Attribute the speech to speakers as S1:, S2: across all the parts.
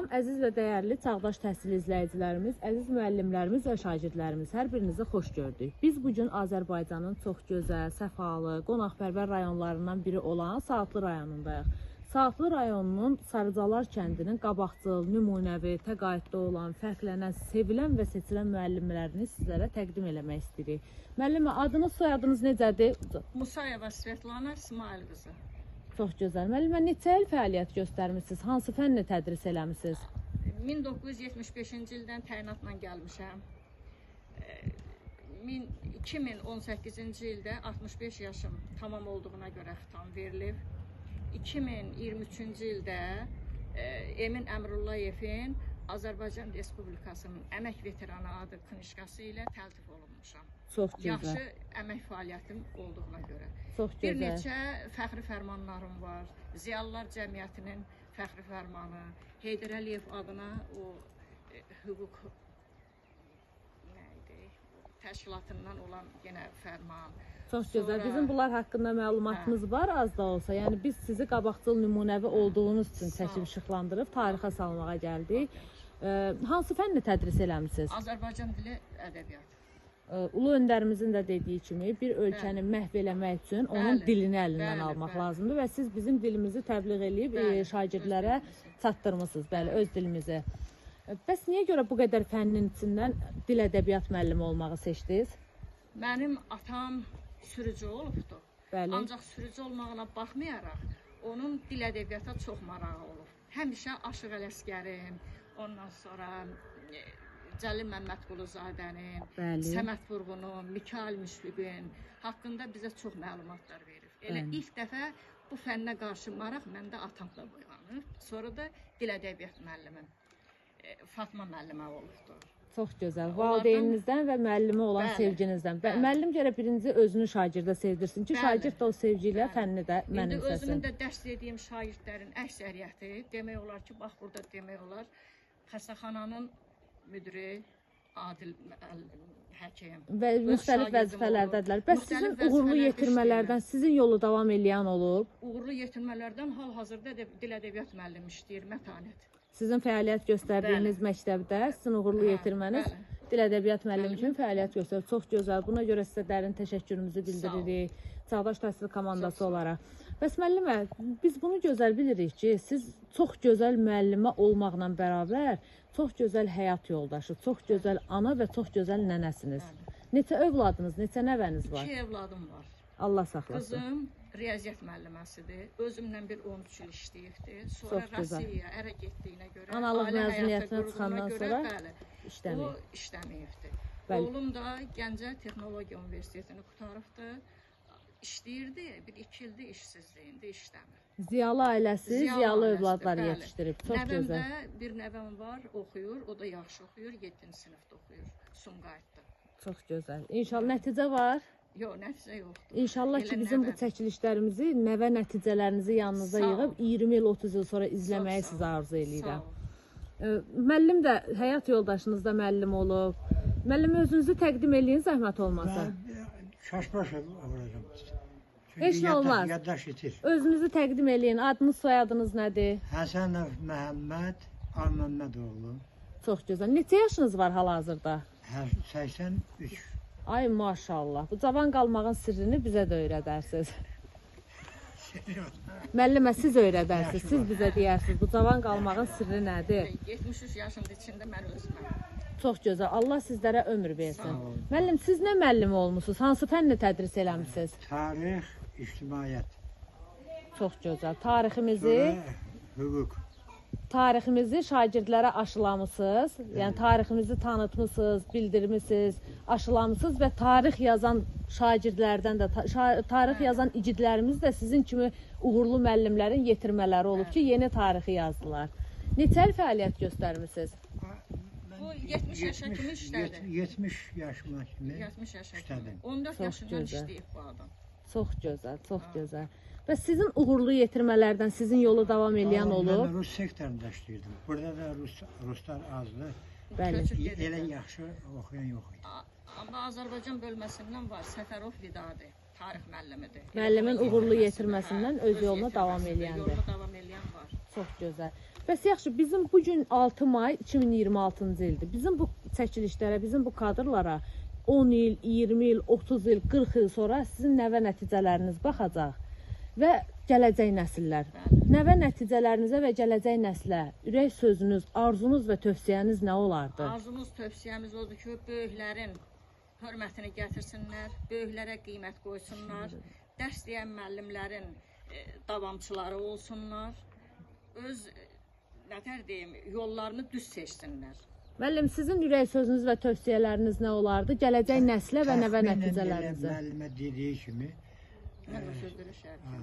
S1: Salam, əziz və dəyərli çağdaş təhsil izləyicilərimiz, əziz müəllimlərimiz və şagirdlərimiz, hər birinizi xoş gördük. Biz bu gün Azərbaycanın çox gözəl, səfalı, qonaqpərvər rayonlarından biri olan Saatlı rayonundayıq. Saatlı rayonunun Sarıcalar kəndinin qabaqcıl, nümunəvi, təqaüddə olan, fərqlənən, sevilən və seçilən müəllimlərini sizlərə təqdim eləmək istəyirik. Müəllimə, adınız, soyadınız necədir?
S2: Musayeva Svetlana İsmail qızı.
S1: Çox gözəl. Müəllimə, neçə il fəaliyyət göstərmisiniz? Hansı fənni tədris eləmisiniz?
S2: 1975-ci ildən təyinatla gəlmişəm. 2018-ci ildə 65 yaşım tamam olduğuna görə xitam verilib. 2023-cü ildə Emin Əmrullayevin Azərbaycan Respublikasının əmək veteranı adı knişkası ilə təltif olunmuşam.
S1: Çox gözəl.
S2: Yaxşı əmək fəaliyyətim olduğuna görə.
S1: Çox
S2: Bir
S1: gözəl.
S2: neçə fəxri fərmanlarım var. Ziyalılar Cəmiyyətinin fəxri fərmanı, Heydər Əliyev adına o hüquq nə idi? Təşkilatından olan yenə fərman.
S1: Çox gözəl.
S2: Sonra-
S1: Bizim bunlar haqqında məlumatımız var az da olsa. Yəni biz sizi qabaqcıl nümunəvi olduğunuz üçün
S2: Sağ
S1: çəkib
S2: ol.
S1: işıqlandırıb tarixə salmağa gəldik. Hansı fənni tədris eləmisiniz?
S2: Azərbaycan dili ədəbiyyatı.
S1: Ulu öndərimizin də dediyi kimi bir ölkəni məhv eləmək üçün onun
S2: Bəli.
S1: dilini əlindən
S2: Bəli,
S1: almaq
S2: bəli.
S1: lazımdır və siz bizim dilimizi təbliğ eləyib
S2: Bəli,
S1: şagirdlərə
S2: öz dilimizi.
S1: çatdırmısınız, bəli, öz dilimizi. Bəs niyə görə bu qədər fənnin içindən dil ədəbiyyat müəllimi olmağı seçdiniz?
S2: Mənim atam sürücü olubdu.
S1: Bəli.
S2: Ancaq sürücü olmağına baxmayaraq onun dil ədəbiyyata çox marağı olub. Həmişə Aşıq Ələsgərin, ondan sonra Cəlil Məmmədquluzadənin,
S1: Bəli.
S2: Səməd Vurğunun, Mikayıl Müşfiqin haqqında bizə çox məlumatlar verib. Elə
S1: Bəli.
S2: ilk dəfə bu fənnə qarşı maraq məndə atamda oyanıb. Sonra da dil ədəbiyyat müəllimim Fatma müəllimə olubdu.
S1: Çox gözəl.
S2: Onlardan-
S1: Valideyninizdən və müəllimi olan
S2: Bəli,
S1: sevginizdən.
S2: bəli.
S1: Müəllim gərək birinci özünü şagirdə sevdirsin ki,
S2: Bəli.
S1: şagird də o sevgi ilə
S2: Bəli.
S1: fənni də
S2: İndi
S1: mənimsəsin.
S2: özümün də dərs dediyim şagirdlərin əksəriyyəti demək olar ki, bax burada demək olar xəstəxananın müdiri Adil həkim
S1: Və
S2: Öz
S1: müxtəlif
S2: şagirdim
S1: vəzifələrdədirlər.
S2: olub.
S1: Bəs
S2: Müxtəlif
S1: sizin uğurlu
S2: vəzifələrdə
S1: yetirmələrdən sizin yolu davam eləyən olub?
S2: Uğurlu yetirmələrdən hal-hazırda dil ədəbiyyat müəllimi işləyir Mətanət.
S1: Sizin fəaliyyət göstərdiyiniz məktəbdə sizin uğurlu
S2: Hə,
S1: yetirməniz
S2: bəli.
S1: dil ədəbiyyat müəllimi kimi fəaliyyət göstərir. Çox gözəl. Buna görə sizə dərin təşəkkürümüzü bildiririk. Çağdaş Təhsil komandası
S2: Çox sağ ol.
S1: olaraq. Bəs müəllimə, biz bunu gözəl bilirik ki, siz çox gözəl müəllimə olmaqla bərabər çox gözəl həyat yoldaşı, çox gözəl ana və çox gözəl nənəsiniz. Neçə övladınız, neçə nəvəniz var?
S2: İki evladım var.
S1: Allah saxlasın.
S2: Qızım riyaziyyat müəlliməsidir. Özümlə bir 13 il işləyibdi. Sonra
S1: Çox gözəl.
S2: Rusiyaya ərə getdiyinə görə,
S1: Analıq
S2: ailə həyatı
S1: məzuniyyətinə
S2: qurduğuna
S1: çıxandan
S2: görə,
S1: sonra
S2: bəli,
S1: işləməyib.
S2: O işləməyibdi.
S1: Bəli.
S2: Oğlum da Gəncə Texnologiya Universitetini qurtarıbdı. İşləyirdi, bir iki ildir işsizdir, indi işləmir.
S1: Ziyalı ailəsi, ziyalı
S2: ailəsidir,
S1: övladlar
S2: bəli.
S1: yetişdirib. Çox
S2: Nəvəm
S1: gözəl.
S2: də bir nəvəm var, oxuyur, o da yaxşı oxuyur, 7-ci sinifdə oxuyur, Sumqayıtda.
S1: Çox gözəl. İnşallah nəticə var.
S2: Yox, nəticə yoxdur.
S1: İnşallah ki
S2: Elə
S1: bizim bu
S2: nəvəm.
S1: çəkilişlərimizi nəvə nəticələrinizi yanınıza
S2: Sağ ol.
S1: yığıb 20 il, 30 il sonra izləməyi
S2: Çox sağ ol.
S1: sizə arzu eləyirəm.
S2: Sağ ol.
S1: Müəllim də həyat yoldaşınız da müəllim olub. Müəllim özünüzü təqdim eləyin zəhmət olmasa.
S3: Ben şaşbaş olacağım. Çünkü
S1: Heç nə olmaz.
S3: Yaddaş itir.
S1: Özünüzü təqdim eləyin. Adınız, soyadınız nədir?
S3: Həsənov Məhəmməd Alməmmədoğlu.
S1: Çox gözəl. Neçə yaşınız var hal-hazırda?
S3: 83.
S1: Ay maşallah. Bu cavan qalmağın sirrini bizə də öyrədərsiz. Müəllimə siz öyrədərsiz. Siz bizə deyərsiniz bu cavan qalmağın sirri nədir?
S2: 73 yaşın içində mən özüməm.
S1: Çox gözəl. Allah sizlərə ömür versin.
S3: Sağ olun.
S1: Müəllim siz nə müəllimi olmusunuz? Hansı fənni tədris eləmisiniz?
S3: Tarix, ictimaiyyət.
S1: Çox gözəl. Tariximizi,
S3: Sonra hüquq.
S1: tariximizi şagirdlərə aşılamısınız. Yəni tariximizi tanıtmısınız, bildirmisiniz, aşılamısınız və tarix yazan şagirdlərdən də tarix yazan igidlərimiz də sizin kimi uğurlu müəllimlərin yetirmələri olub ki, yeni tarixi yazdılar. Neçə il fəaliyyət göstərmisiniz?
S3: Ben
S2: Bu 70 yaşa kimi işlədi.
S3: 70 yaşıma kimi
S2: 70 yaşa kimi.
S3: işlədim.
S2: 14
S1: Çox
S2: yaşından
S1: gözəl.
S2: işləyib bu adam.
S1: Çox gözəl, çox gözəl. Və sizin uğurlu yetirmələrdən sizin yolu davam eləyən olub?
S3: Ben Rus sektorunda işləyirdim. Burada da Ruslar azdı.
S1: Bəli.
S2: Köçüb gedirdi.
S3: Elə yaxşı oxuyan yox idi.
S2: Amma Azərbaycan bölməsindən var Səfərov Vidadi, tarix müəllimidir.
S1: Müəllimin
S2: Elə
S1: uğurlu
S2: yetirməsindən,
S1: yetirməsindən
S2: hə,
S1: öz yoluna davam
S2: yetirməsindən
S1: eləyəndir.
S2: Yoluna davam eləyən var.
S1: Çox gözəl. Bəs yaxşı, bizim bu gün 6 may 2026-cı ildir. Bizim bu çəkilişlərə, bizim bu kadrlara 10 il, 20 il, 30 il, 40 il sonra sizin nəvə nəticələriniz baxacaq və gələcək nəsillər.
S2: Bəli.
S1: Nəvə nəticələrinizə və gələcək nəslə ürək sözünüz, arzunuz və tövsiyəniz nə olardı?
S2: Arzumuz, tövsiyəmiz odur ki, böyüklərin hörmətini gətirsinlər, böyüklərə qiymət qoysunlar, dərs deyən müəllimlərin davamçıları olsunlar, öz nətər deyim, yollarını düz seçsinlər.
S1: Müəllim, sizin ürək sözünüz və tövsiyələriniz nə olardı gələcək nəslə və nəvə
S3: Təxminən elə
S1: nəticələrinizə?
S3: Müəllimə dediyi kimi
S2: Mən o sözlərə şərikəm.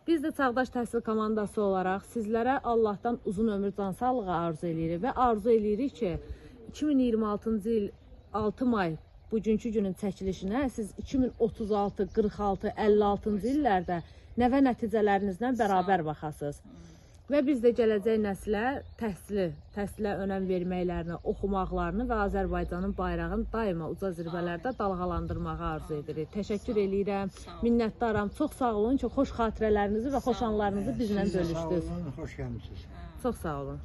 S1: Biz də Çağdaş Təhsil komandası olaraq sizlərə Allahdan uzun ömür, can sağlığı arzu eləyirik və arzu eləyirik ki, 2026-cı il 6 may bugünkü günün çəkilişinə siz 2036, 46, 56-cı illərdə nəvə nəticələrinizlə bərabər baxasınız. Və biz də gələcək nəslə təhsilə önəm verməklərini, oxumaqlarını və Azərbaycanın bayrağını daima uca zirvələrdə dalğalandırmağı arzu edirik. Təşəkkür eləyirəm,
S2: Sağ olun.
S1: minnətdaram. Çox sağ olun ki, xoş xatirələrinizi və xoş anlarınızı bizlə
S3: Siz də sağ
S1: bölüşdünüz.
S3: olun, xoş gəlmisiniz.
S1: Çox sağ olun.